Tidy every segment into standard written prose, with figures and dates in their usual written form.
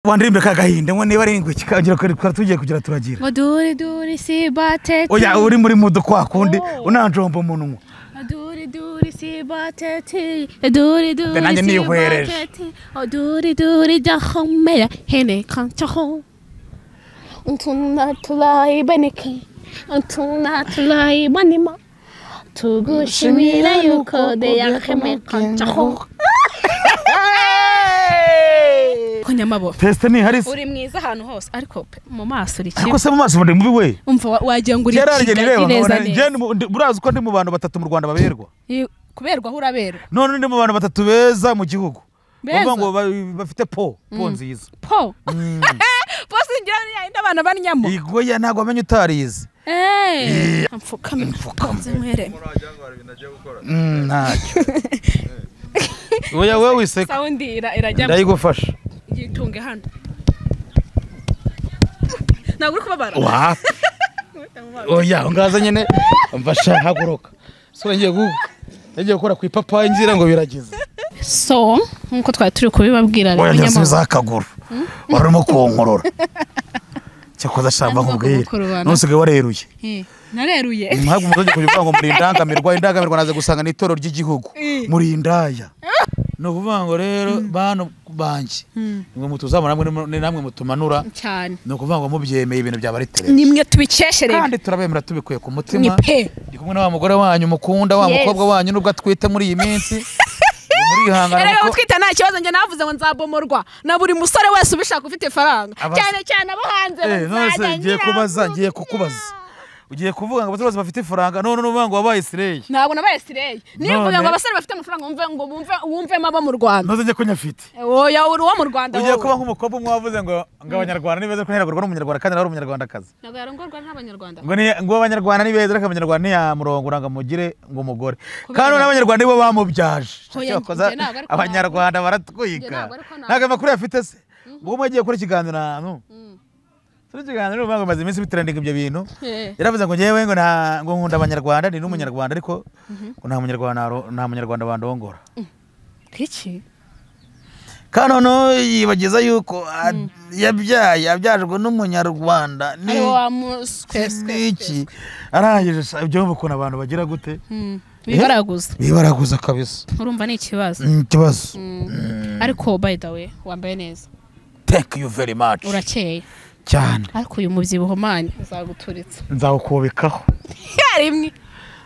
Wandirimbe kagahinda ngo niba ari ingwe kikagira ko tugiye kugira turagira. Ngo duri duri si bateti. Oya uri muri mudu kwa kundi unanjomba umunwa. Duri duri si bateti. Duri duri si bateti. Duri duri jahomera hene kanchaho. Untuna tulai beneki. Untuna tulai banima. Tugushimira yuko de yaheme kanchaho. Konyamabo. Teste ni hari uri mwiza ahantu hose ariko mu maso uri kimwe. Ariko se mu maso muri mubi we. Umva wagira ngo uri neza neza. Burazi ko ndi mu bantu batatu mu Rwanda baberwa. Kuberwa aho uraberwa. None ndi mu bantu batatu beza mu gihugu. Bavuga ngo bafite po nziza. Po. Po singira ni yindi abana banyamo. Igoya ntago amenye utarize. Eh. Mfukame mfukame. Ntacyo. Oya wewe wiseka. Sound irajya. Ndayigufasha. Yitunge hano. Ntabwo uri kubabara. Wa. Oya ngaza nyene mfasha haguruka. So ngiye gukora ku ipapayi ngira ngo biragize. So nkuko twari turi kubibabwira rero nyamara akaguru. Warimo konkorora. Cyakoza shamba nkubwire. Ntusigaye wareruye. Nareruye. Ntabwo umuzoje kuvuga ngo muri indangamirwa indangamirwa naze gusanga n'itoro ry'igihugu. Muri indaya. No kuvuga ngo rero bantu banje nimwe mutuzamura namwe namwe mutumanura cyane. No kuvuga ngo mubyemeye ibintu byaba ari tere. Nimwe tubikeshereye. Kandi turabemera tubikuye ku mutima. Ndi kumwe na wa mugore wanyu mukunda wa mukobwa wanyu nubwo atwite muri iyi minsi. Muri ihangana kuko utwita nta kibazo nge navuze ngo nzabomorwa na buri musore wese ubishaka ufite faranga cyane cyane abo hanze bazajya. Ngiye kubaza ngiye kukubaza. Ugiye kuvuga ngo abasore bafite ifaranga none nuvuga ngo wabaye Israel. Ntabwo nabaye Israel. Nivuga ngo abasore bafite amafaranga umve ngo bumve wumvemo abo mu Rwanda. Ntuze nje ko nyafite. Oya uri uwo mu Rwanda wowe. Ugiye kuba nk'umukobwa umwe wavuze ngo abanyarwanda ni beza ko ntiragurwa n'umunyarwanda kandi ari umunyarwandakazi. Ntabwo yarongorwa n'abanyarwanda. Ngo ni ngo abanyarwanda ni beza ariko abanyarwanda ntiyamurongora ngo mugire ngo umugore. Kandi n'abanyarwanda nibo bamubyaje. Abanyarwanda baratwika. Ntabwo amakuru afite se. Ubwo mwagiye kuri ikiganiro ahantu. Turi kiganiro uvuga ngo maze iminsi bitrending ibyo bintu. Yaravuze ngo ngewe ngo nta ngo nkunda abanyarwanda ni n'umunyarwanda ariko ngo nta munyarwanda nta munyarwanda bandongora. Kiki? Kanono yibageza yuko yabyaye yabyajwe n'umunyarwanda ni ari wa musweswe. Arangije ibyo ukuntu abantu bagira gute? Bibaraguza. Bibaraguza kabisa. Urumva ni ikibazo. Ikibazo. Ariko by the way wambaye neza. Thank you very much. Urakeye. Cyane. Ariko uyu mubyibuho mani uzaguturitsa. Nzawukubikaho. Rimwe.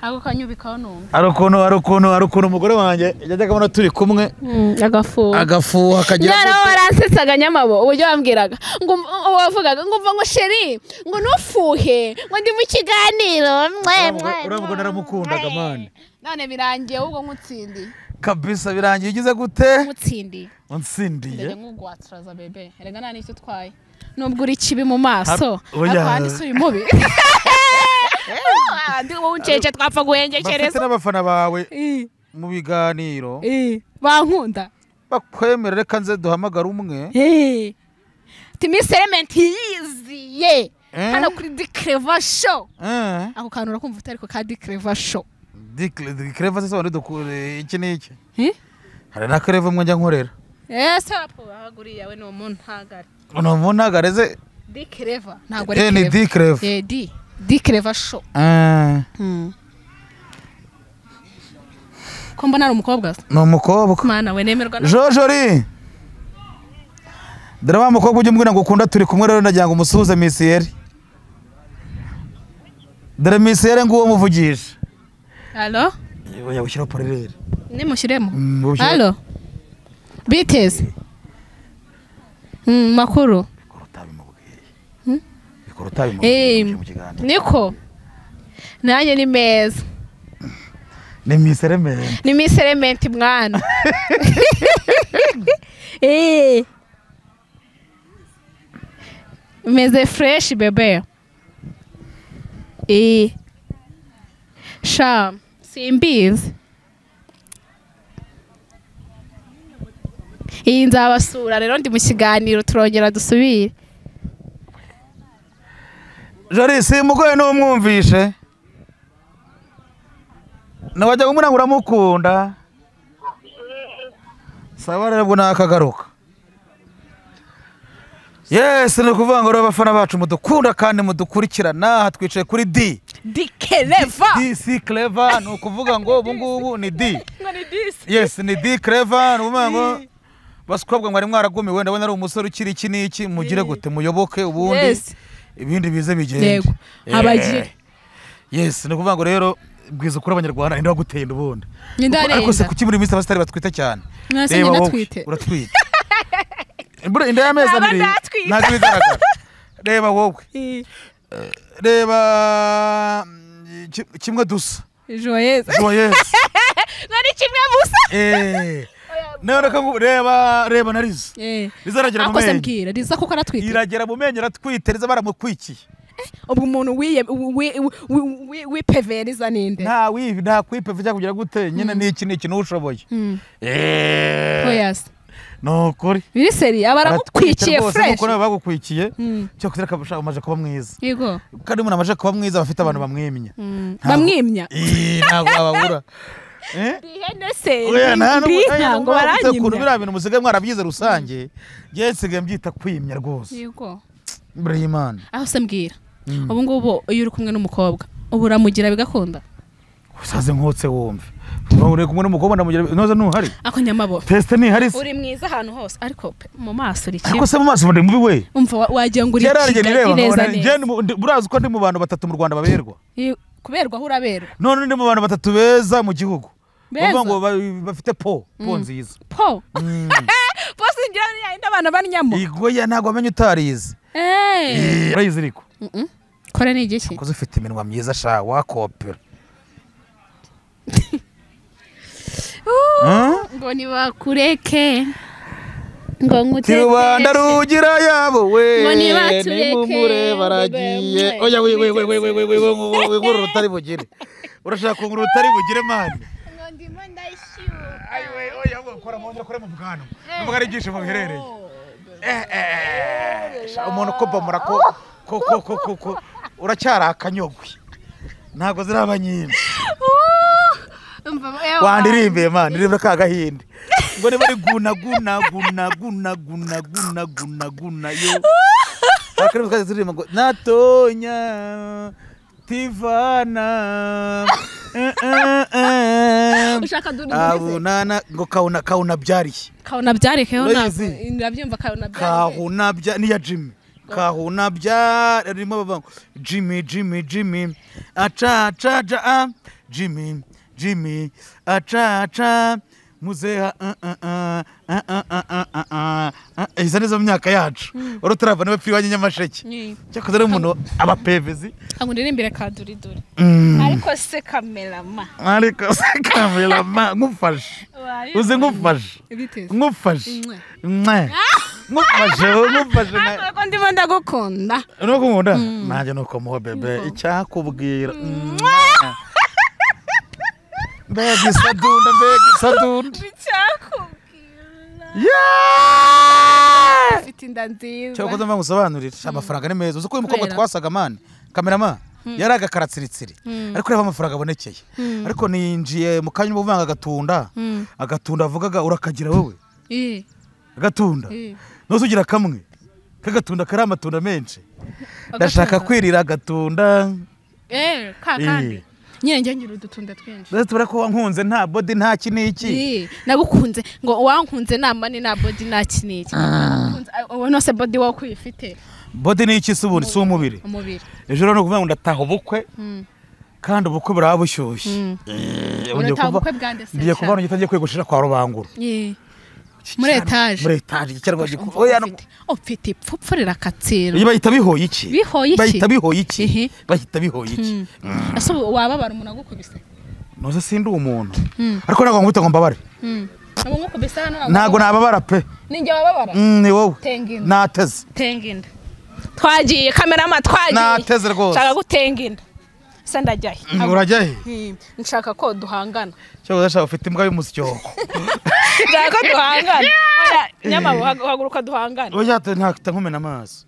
Ako kanyubikaho numva. Ari ukuntu umugore wanjye yajyaga abona turi kumwe. Agafuha. Agafuha akagira. Nara waransetsaga nyamabo uburyo wambwiraga ngo wavugaga ngo mva ngo sheri ngo nufuhe ngo ndi mu kiganiro mwe mwe. Uravuga naramukundaga mani. None birangiye ubwo nkutsindiye. Kabisa birangiye ugize gute? Nkutsindiye. Unsindiye. Ndajya nkugwaturaza bebe. Erega nta nicyo utwaye. Nubwo uri kibi mu maso ariko handi si uyu mubi. Ndi wowe uncece twapfa guhengekereza. Bafite n'abafana bawe mu biganiro. Bankunda. Bakwemera reka nze duhamagara umwe. Ati Miss Element yiziye. Hano kuri Dicreva Show. Ako kantu urakumva utari ko ka Dicreva Show. Dicreva se sobanura dukure iki n'iki? Hari na Creva umwe njya nkorera. Ese wapo bahaguriye we ni umuntu ntagare. Uno muntu ntagareze Dicreva ntabwo ari ni Dicreva. Dicreva Show. Ko mbona ari umukobwa se? Ni umukobwa. Mana we nemerwa na Jojori. Dore wa mukobwa ujye umbwira ngo ukunda turi kumwe rero ndagira ngo umusuhuze Miss Yeri. Dore Miss Yeri nguwo muvugisha. Allo? Oya ushyira parerere. Nimushyiremo. Allo? Biteze. Makuru. Bikora utabimubwiye mu kiganiro. Niko. Nanjye ni meza. Ni Miss Element. Ni Miss Element mwana. Meze fresh bebe. Sha simbizi. Iyi nzabasura rero ndi mu kiganiro turongera dusubire. Jori simugoye n'umwumvishe. Nawajya kumubona ngo uramukunda. Sawa rero ubwo nakagaruka. Yes, ni ukuvuga ngo rero abafana bacu mudukunda kandi mudukurikirana, twicaye kuri D. D Clever. D C Clever, ni ukuvuga ngo ubu ngubu ni D. Ngo ni D. Yes, ni D Clever, ni ukuvuga ngo basikobwa mwari mwaragumiwe, ndabona ari umusore ukiri iki n'iki, mugire gute muyoboke ubundi ibindi bize bigende. Yego. Abagire. Yes, ni ukuvuga ngo rero bwiza kuri abanyarwanda inda baguteye ubundi. Ariko se kuki muri minsi abasitari batwita cyane? Mwese natwite. Uratwite. Mbura inda y'amezi abiri ntabwo bigaragara. Reba wowe. Reba kimwe dusa. Joyeuse. Joyeuse. Ngari kimwe busa. None ko reba na Liza. Liza aragera mu menyo. Akose mbwira Liza kuko aratwite. Iragera mu menyo aratwite, Liza baramukwikiye. Ubwo umuntu wiye Liza ninde? Nta wibi nta kwipeve cyangwa kugira gute nyine niki niki n'ushoboye. Oya. No kuri. Biri seri abaramukwikiye fresh. Nuko nawe bagukwikiye cyo kuzira kabusha umaje kuba mwiza. Yego. Kandi umuntu amaje kuba mwiza bafite abantu bamwimya. Bamwimya. Ntabwo ababura. Ihene se. Ntabwo baranyimya. Ukuntu biriya bintu musigaye mwarabyize rusange, ngiye nsigaye mbyita kwimya rwose. Yego. Imbere y'Imana. Aho se mbwira. Ubu ngubu iyo uri kumwe n'umukobwa ubu uramugira bigakunda? Usaze nkotse wumve. Uri kumwe n'umukobwa ndamugira noza ntuhari. Ako nyamabo. Teste ntihari se. Uri mwiza ahantu hose ariko mu maso uri kimwe. Ariko se mu maso ndi mubi we. Umva wagira ngo uri kigali neza neza. Burazi ko ndi mu bantu batatu mu Rwanda baberwa. Kuberwa aho uraberwa. None ndi mu bantu batatu beza mu gihugu. Bavuga ngo bafite po nziza. Po. Po singira ni yindi abana banyamo. Igoya ntago wamenye utarize. Urayizi ariko. Kora ni igiki? Kuko ufite iminwa myiza sha wakopera. Ngo nibakureke ngo ngutete Rubanda rugira yabo we ngo nibatureke baragiye. Oya we we we we we we we we rutari bugire. Urashaka ngo rutari bugire mani. Ngo ndimo ndashyuka. Ayi we oya kora mu kora mu bwanwa. Numva ari ibyishimo biherereye. Umuntu ko bomora ko ko ko ko ko uracyari akanyogwe. Ntago ziraba nyinshi. Wandirimbiye man, ndirimba ka gahinde. Ngo ni bari guna guna guna guna guna guna guna guna yo. Akari mukaze turirimba ngo natonya tivana. Ushaka duri abunana ngo kauna kauna byari. Kauna byari keho na ndabyumva kauna byari. Kauna bya ni ya Jimmy. Kahuna bya ririmo bavuga ngo Jimmy Jimmy Jimmy acha acha ja Jimmy Jimmy acha acha muzeha iza nizo myaka yacu wari utarava niwe pfi Nyamasheke cyakoze ari umuntu abapevezi ngo ndirimbire ka duri duri ariko se kamerama ngufashe uze ngufashe ngufashe ngufashe ngufashe ariko ndimo ndagukunda nuko nkunda nanjye nuko muho bebe icyakubwira mbega isadunda mbega isadunda icyakubwira yeah ufite inda nziza cyakoze mva ngusobanurire amafaranga ni meza uzi ko uyu mukobwa twasaga mani kamerama yari agakaratsiritsiri ariko reba amafaranga abonekeye ariko ninjiye mu kanya ubuvanga agatunda agatunda avugaga urakagira wowe agatunda nuzugira kamwe kagatunda kari amatunda menshi ndashaka kwirira agatunda ka kandi nyine njye ngira udutunda twinshi ndetse tubara ko wankunze nta body nta kiniki nagukunze ngo wankunze nta money nta body nta kiniki ubu nose body wowe kuyifite body ni iki se ubundi si umubiri ejo rero nukuvuga ngo ndataha ubukwe kandi ubukwe buraba bushyushye ngiye kuva ngiye kwigoshira kwa Rubangura muri etage muri etage icyarwa oya ufite ipfupfu rirakatsira bahita bihoye iki bahita bihoye iki bahita bihoye iki ese wababara umuntu agukubise noze sindi umuntu ariko ntabwo nkubita ngo mbabare ntabwo nkukubise hano ntabwo nababara pe ninjye wababara ni wowe nateze tenga inda twagiye kamerama twagiye nateze rwose nshaka gutenga inda se ndajya he urajya he nshaka ko duhangana cyo udashaka ufite imbwa y'umusyoko nshaka ko duhangana nyamabo haguruka duhangana oya ntakita nkumena amaso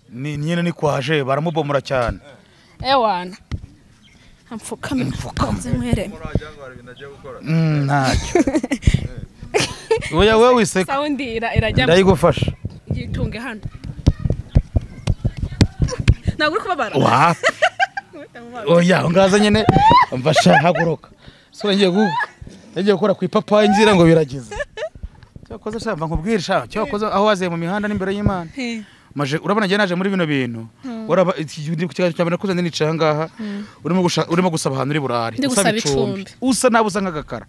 ni nyine ni kwaje baramubomora cyane ewana amfukame mfukame ntacyo oya wowe wiseka sound irajya ndayigufasha Tunge hano. Ntabwo uri kubabara. Wa. Oya, ngaza nyene mfasha haguruka. So ngiye gukora ku ipapayi nzira ngo biragize. Cyakoze shamba nkubwira sha, cyakoze aho waziye mu mihanda n'imbere y'Imana. Maje urabona ngiye naje muri bino bintu. Uraba iki ku kiganiro cya mbere nakuze nicaye ngaha. Urimo gusaba ahantu uri burare. Usaba icumbi. Usa nabi usa nk'agakara.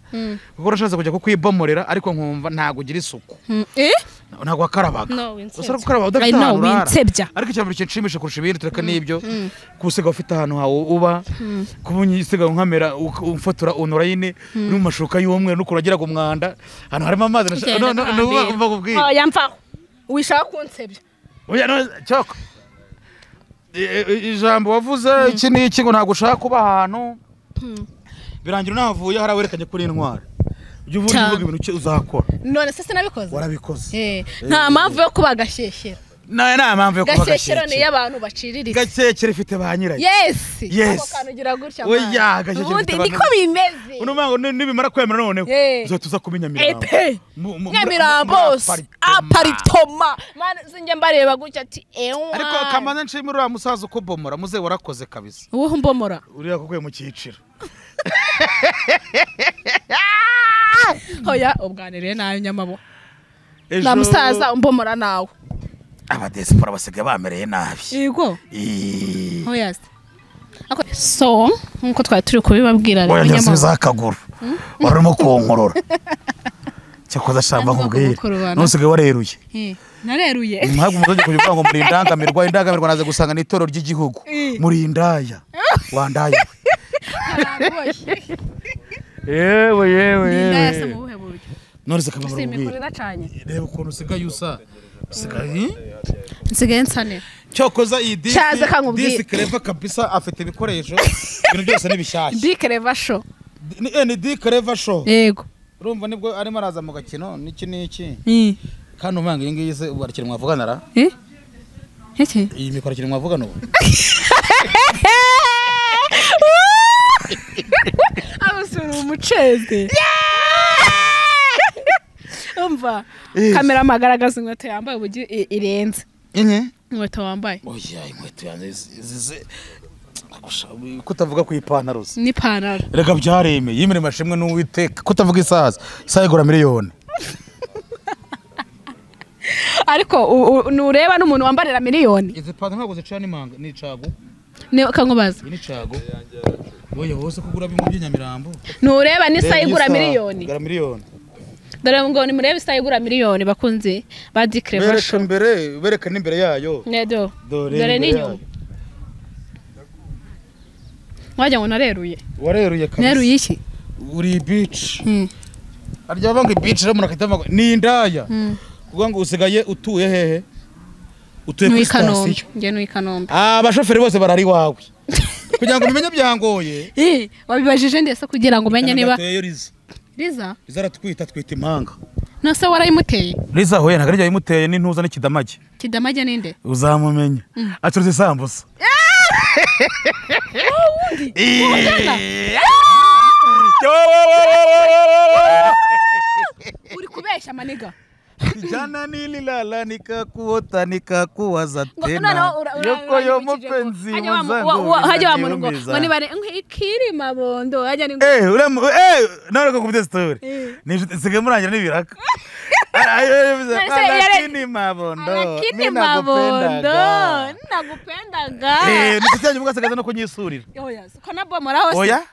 Kuko urashatse kujya kukwibomorera ariko nkumva ntago ugira isuku. Ntago wakarabaga. Usa gukaraba udafite ahantu urara. Ariko icya mbere kinshimisha kurusha ibindi tureka n'ibyo. Kusiga ufite ahantu hawe uba. Kubunyi isiga nkamera umfotora online uri mu mashuka y'umweru n'ukuragira ku mwanda. Ahantu harimo amazi no no umva kubwira. Oya mfa. Wishaka kunsebya. Oya no cyoko. Ijambo wavuze iki n'iki ngo ntago ushaka kuba ahantu. Birangira nahavuye harawerekanye kuri intwara. Ujye uvuga ibintu uzakora. None se sinabikoze? Warabikoze. Nta mpamvu yo kuba gashyeshyera. Nta mpamvu yo kuba gashyeshyera. Gashyeshyera ni y'abantu baciriritse. Gashyeshyera ifite ba nyirayo. Yes. Ako kantu ugira gutya. Oya gashyeshyera ifite ba nyirayo. Niko bimeze. Uno mango nibimara kwemera noneho uzatuza kumenya Nyamirambo. Nyamirambo aparitoma. Mana sinjye mbareba gutya ati ewa. Ariko kamanza nshimira uriya musaza uko bomora muze warakoze kabisa. Uwo mbomora. Uriya kukuye mu cyiciro. Hoya ubwaniriye nayo nyamabo. Na musaza umbomora nawe. Abadesipora basigaye bamereye nabi. Yego. Hoya. So nkuko twari turi kubibabwira rero nyamabo. Oya akaguru. Warimo konkorora. Cyakoze shamba nkubwira. Nusigaye wareruye. Nareruye. Ntabwo muzoje kuvuga ngo muri indangamirwa indangamirwa naze gusanga n'itoro ry'igihugu. Muri indaya. Wandaya. Yewe yewe. Indaya se mu buhe buryo? None se kamara ubwira. Reba ukuntu usigaye usa. Usigaye? Nsigaye nsane. Cyokoza iyi disi Clever kabisa afite ibikoresho ibintu byose ni bishyashya. Di Clever show. Ni Di Clever show. Yego. Urumva nibwo arimo araza mu gakino niki niki. Kandi umanga iyi ngiyi se ubarakira mwavugana ra? Iki? Iyi mikoro kiri mwavugana ubu. Abasura umuceze. Umva kamera magaragaza inkweto yambaye ubugi irenze. Inkweto wambaye. Oya inkweto yanze zize kutavuga ku ipantaro se. Ni ipantaro. Reka byaremeye yimirimo ashimwe n'Uwiteka kutavuga isaza. Isaha igura miliyoni. Ariko nureba n'umuntu wambarira miliyoni. Izi pantaro ntabwo zicana imanga ni cago. Ne kankubaza. Ni cago. Oya wose kugura bimwe by'Inyamirambo. Nureba ni isaha igura miliyoni. Igura miliyoni. Dore ngo ni murebe isaha igura miliyoni bakunze ba Di Clever show. Bereka imbere, bereka n'imbere yayo. Nedo. Dore n'inyuma. Wajya ngo nareruye. Wareruye kabisa. Neruye iki? Uri beach. Arya banga beach rero murakita ni indaya. Kuvuga ngo usigaye utuye hehe? Utuye kuri station. Nge no Kanombe. Abashoferi bose barari wawe. Kugira ngo umenye byangoye. Wabibajije ndese kugira ngo umenye niba Liza? Liza aratwita twita impanga. Nose warayimuteye? Liza hoye ntago yayimuteye n'intuza n'ikidamage. Kidamage ninde? Uzamumenya. Acuruza isambusa. Wundi. Uri kubesha maniga. Jana nililala nikakuota nikakuwaza tena. Yoko yo mupenzi muzangu. Haja wa mungu ngo nibare ikiri mabondo haja ni none ko kubite story. Ni sige murangira nibiraka. Lakini mabondo. Lakini mabondo nagupendaga. Nikucyanye mugasagaza no kunyisurira. Oya, ko nabomora hose. Oya.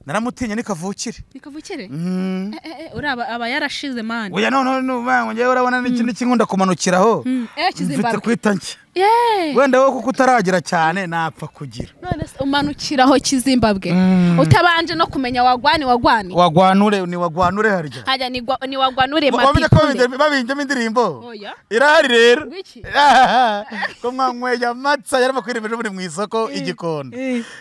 Naramutinye nikavukire. Nikavukire? Uraba aba yarashize man. Oya no no bango ngewe urabona n'ikindi kinkunda kumanukiraho. Kizimbabwe. Mfite kwita nshya. Wenda wowe kuko utaragira cyane napfa kugira. None umanukiraho Kizimbabwe. Utabanje no kumenya wagwani wagwani. Wagwanure ni wagwanure harya. Hajya ni wagwanure mati. Wamenye ko babinjemo indirimbo. Oya. Irahari rero. Wiki. Ko mwanyweye amatsa yarimo kwirimbije muri mu isoko igikondo.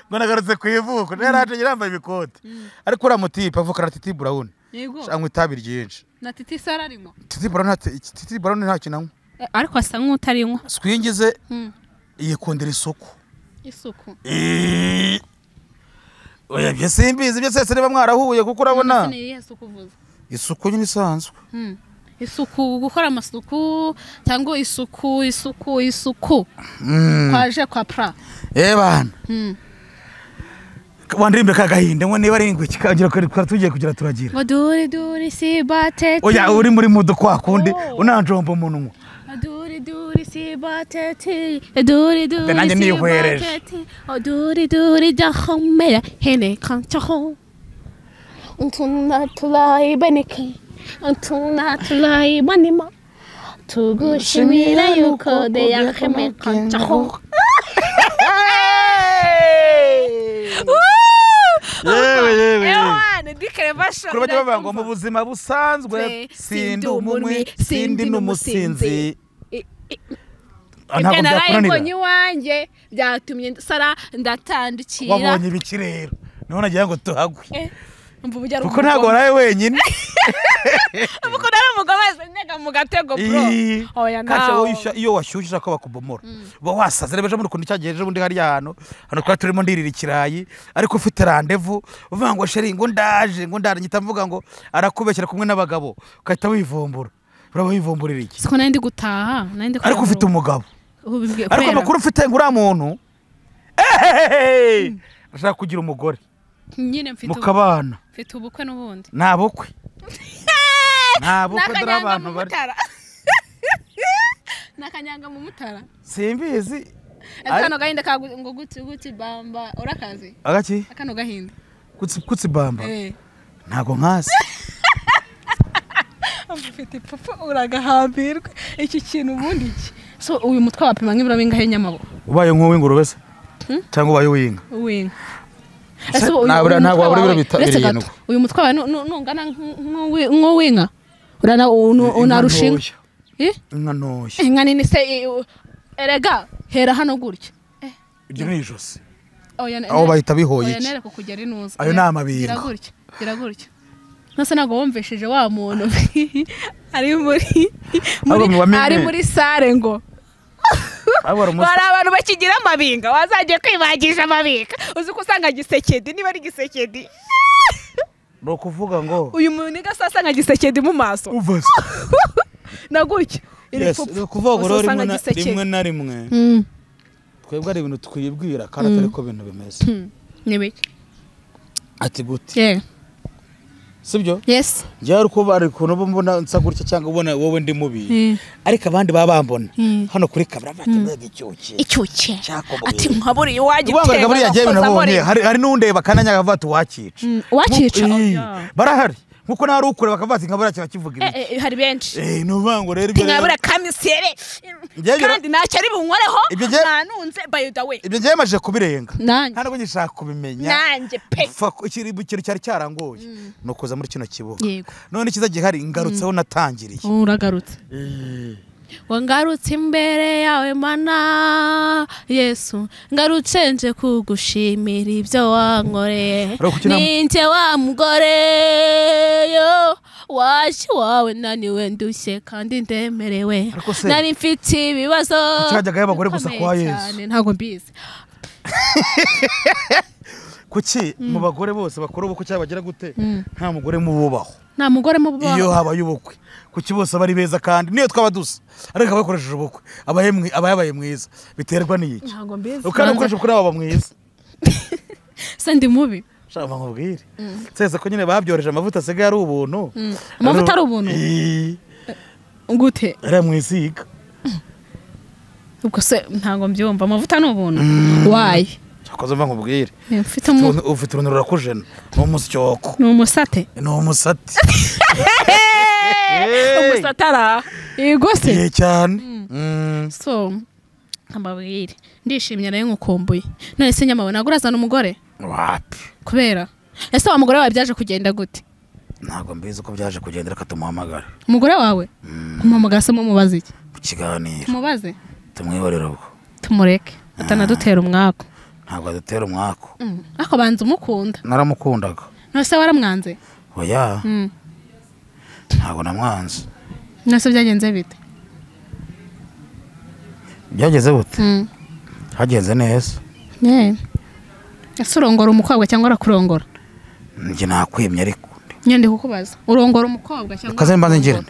Ngo nagarutse ku ivuko. Naraje yarambaye ibikote. Ariko ura mutipe avuka na Titi Brown. Yego. Anywa itabi ryinshi. Na Titi Sara arimo. Titi Brown Titi Brown nta kintu anywa. Ariko asa nk'utarinywa. Swingize yikundira isuku. Isuku. Oya byo simbizi byo sese niba mwarahuye kuko urabona. Ni iyihe suku uvuze? Isuku nyine isanzwe. Isuku, gukora amasuku cyangwa isuku isuku isuku. Kwaje kwa pra. Bana. Wandirimbe kagahinde ngo niba ari ingwe kikagira ko tugiye kugira turagira. Ngo duri duri si batete. Oya uri muri mudo kwa kundi unanjomba umunwa. Duri duri si batete. Duri duri si batete. Duri duri jahomera hene kanchaho. Untuna tulai beneke. Untuna tulai banima. Tugushimira yuko de yaheme kanchaho. Yewe kuri bajya bavuga ngo mu buzima busanzwe sindi umumwe sindi n'umusinzi. Ibyo narayibonye iwanjye byatumye sara ndatandukira. Wabonye ibiki rero niho nagira ngo tuhagwe kuko ntabwo waraye wenyine. Kuko nari umugabo wese ntega mu gatego bro. Oya nawe iyo washyushye ko bakubomora uba wasaze. Reba ejo bundi ukuntu cyagiye ejo bundi hariya hantu hano twari turimo ndirira ikirayi ariko ufite randevu uvuga ngo sheri ngo ndaje ngo ndaranyita mvuga ngo arakubeshyira kumwe n'abagabo ugahita wivumbura. Uraba wivumburira iki? Siko nari ndi gutaha nari ndi ariko ufite umugabo ariko amakuru ufite ngo uriya muntu ashaka kugira umugore nyine mfite mukabana mfite ubukwe n'ubundi nta bukwe nta bukwe dore abantu bari nakanyanga mu mutara simbizi. Akano gahinda ka ngo guti guti bamba urakazi agaki akano gahinda kutsi bamba ntago nkazi. Mfite papa uragahambirwa iki kintu ubundi iki so uyu mutwe wapima nk'ibiro bingahe nyamabo ubaye nk'uw'ingurube se cyangwa ubaye uw'inka uw'inka? Ntabwo wabura ibiro birindwi. Uyu mutwe wawe nungana nk'uw'inka urana unarushinga inka ntoya inka nini se erega hera hano gutya iryo ni ijosi aho bahita bihoye iki ayo ni amabingo. Gira gutya nase ntabwo wumvishije wa muntu ari muri ari muri sare ngo bari abantu bakigira amabinga wazagiye kwibagisha amabinga uzi ko usanga gisekedi niba ari gisekedi ni ukuvuga ngo uyu muntu niga sasa nka gisekedi mu maso na gutya ni ukuvuga ngo rimwe na rimwe twebwe ari ibintu twibwira kandi atari ko ibintu bimeze. Ni biki ati gute sibyo? Yes. Njye uko bari kuntu mbona nsa gutya cyangwa ubona wowe ndi mubi ariko abandi babambona hano kuri kamera batemega icyuki icyuki ati nkaburi wagitega buriya gihe nabonye hari n'undeba kananya akavuga ati wakica wakica barahari nkuko nari ukure bakavuga ati nkabura kiba kivuga ibi hari benshi ni uvuga rero ibyo nkabura kamisere kandi ntacyo ari bunkoreho nanunze by the way ibyo ngiye maje kubirenga nta nubwo ngishaka kubimenya nanjye pe ikintu cyari cyarangoye ni ukuza muri kino kibuga none ikiza gihari ngarutseho natangiriye uragarutse wangarutse imbere yawe mana Yesu ngarutse nje kugushimira ibyo wankoreye ninjye wa mugore yo waje wawe naniwe ndushye kandi ndemerewe nari mfite ibibazo cyajyaga y'abagore gusa kwa Yesu ntago mbizi. Kuki mu bagore bose bakora ubukwe cyangwa bagira gute nta mugore mububaho nta mugore mububaho iyo habaye ubukwe kuki bose bari beza kandi niyo twaba dusa ariko abakoresheje ubukwe abayabaye mwiza biterwa n'iki ntago mbizi ukana ukoresha ubukwe aba mwiza se ndi mubi shaka nkubwire sese ko nyine babyoreje amavuta asigaye ari ubuntu amavuta ari ubuntu gute ari mwisiga ubwo se ntago mbyumva amavuta ni ubuntu why Cyakoze mva nkubwire ufite uruntu rurakujena ni umusyoko ni umusate ni umusate umusatara yego se cyane so mbabwire ndishimye nayo nkukumbuye none se nyamabona ntabwo urazana umugore wapi kubera ese wa mugore wawe byaje kugenda gute ntabwo mbizi uko byaje kugenda reka tumuhamagare umugore wawe kumuhamagara se mumubaze iki mu kiganiro tumubaze tumwihorere ubwo tumureke atanadutera umwaku ntabwo adutera umwaku ariko banza umukunda naramukundaga none se waramwanze oya ntabwo namwanze none se byagenze bite byageze bute hagenze neza ese urongora umukobwa cyangwa arakurongora njye nakwimye ariko nyine ndi kukubaza urongora umukobwa cyangwa kaze mbanze ngira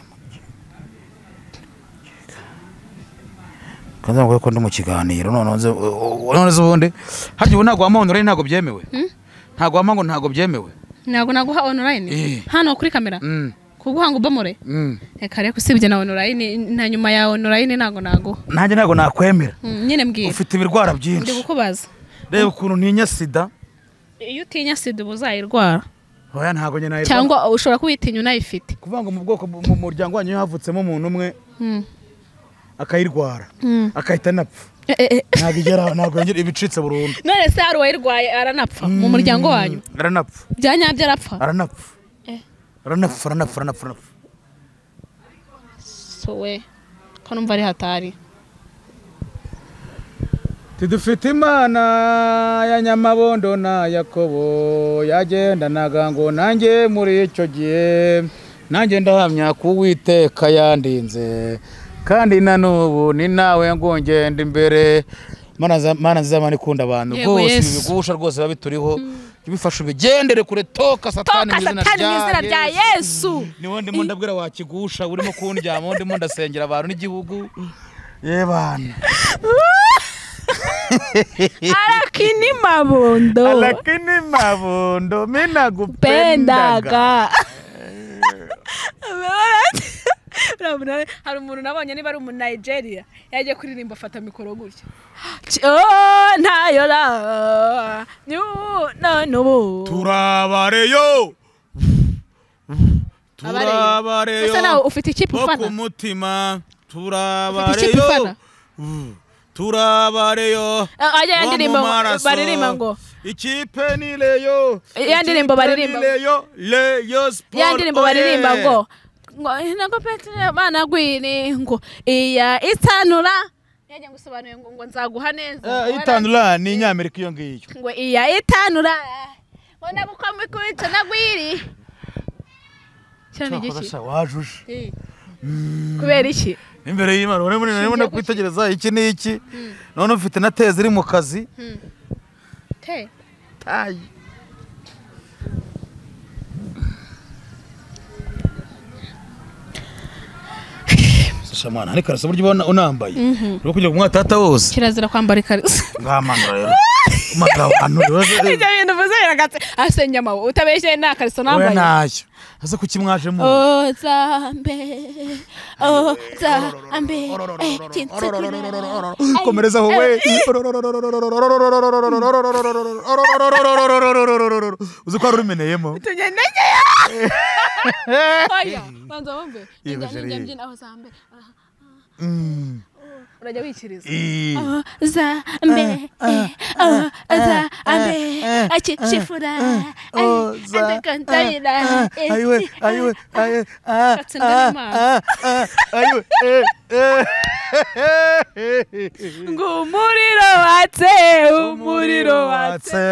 Kanza ngo ko ndi mu kiganiro none ubundi harya ubu ntago wampa online ntago byemewe. Ntago wampa ngo ntago byemewe. Ntago naguha online hano kuri kamera. Kuguha ngo ubomore. Reka reka usibye na online na nyuma ya online ntago naguha. Nanjye ntago nakwemera. Nyine mbwira. Ufite ibirwara byinshi. Ndi kukubaza. Reba ukuntu ntinya sida. Iyo utinya sida ubuzayirwara. Oya ntago nyine nayirwara. Cyangwa ushobora kubitinya unayifite. Kuvuga ngo mu bwoko mu muryango wanyu havutsemo umuntu umwe. Akayirwara akahita anapfa. Ntabwo igera ntabwo yongera ibicitse burundu. None se hari uwayirwaye aranapfa mu muryango wanyu? Aranapfa. Bya nyabyo arapfa? Aranapfa. Aranapfa aranapfa aranapfa. So we ko numva ari hatari. Tidufite Imana ya Nyamabondo na Yakobo yagendanaga ngo nanjye muri icyo gihe nanjye ndahamya ku Uwiteka yandinze kandi na n'ubu ni nawe ngo ngende imbere. Mana nziza Mana ikunda abantu rwose ibigusha rwose babituriho bifasha ubigendere kure toka satani mu izina rya Yesu. Niwo ndimo ndabwira wakigusha urimo kundyama ndimo ndasengera abantu n'igihugu yebana. Alakini mabondo. Alakini mabondo mina kupendaga. Hari umuntu nabonye niba ari umu Nigeria yagiye kuririmba afata mikoro gutya. Oh ntayo la no no turabareyo. Turabareyo. Ese nawe ufite ikipe ufana? Ku mutima turabareyo. Turabareyo. Ajya yandirimbo baririmba ngo ikipe ni Leyo. Yandirimbo baririmba Leyo Leyo Sport. Yandirimbo baririmba ngo ngo petire bana gwini ngo iya itanura yajya ngusobanuye ngo nzaguha neza. Itanura ni Inyamerika iyo ngiyo. Ngo iya itanura ngo nabukomikwica nagwiri. Cyane igiki wajuje. Kubera iki? Imbere y'Imana uri muri narimo ndakwitegereza iki n'iki. None ufite na teze iri mu kazi. Te. Tayi. Shamana ariko arasa buryo ubona unambaye. Uri kujya kumwa tata wose. Kirazira kwambara ikariso. Ngamana rero. Umagabo anu rero. Ibyo bintu uvuze biragatse. Asenya mawe utabeshye nta kariso nambaye. Oya ntacyo. Ese kuki mwaje mu? Ozambe. Ozambe. Komereza ho we. Uzi ko ari umeneyemo. Tunyendeye. Oya, banza wumve. Njye ozambe. Urajya wikiriza. Ozambe. Ozambe. Akishifura. Ozambe. Ayiwe, ayiwe, ayiwe. Ayiwe. Ngo umuriro watse, umuriro watse.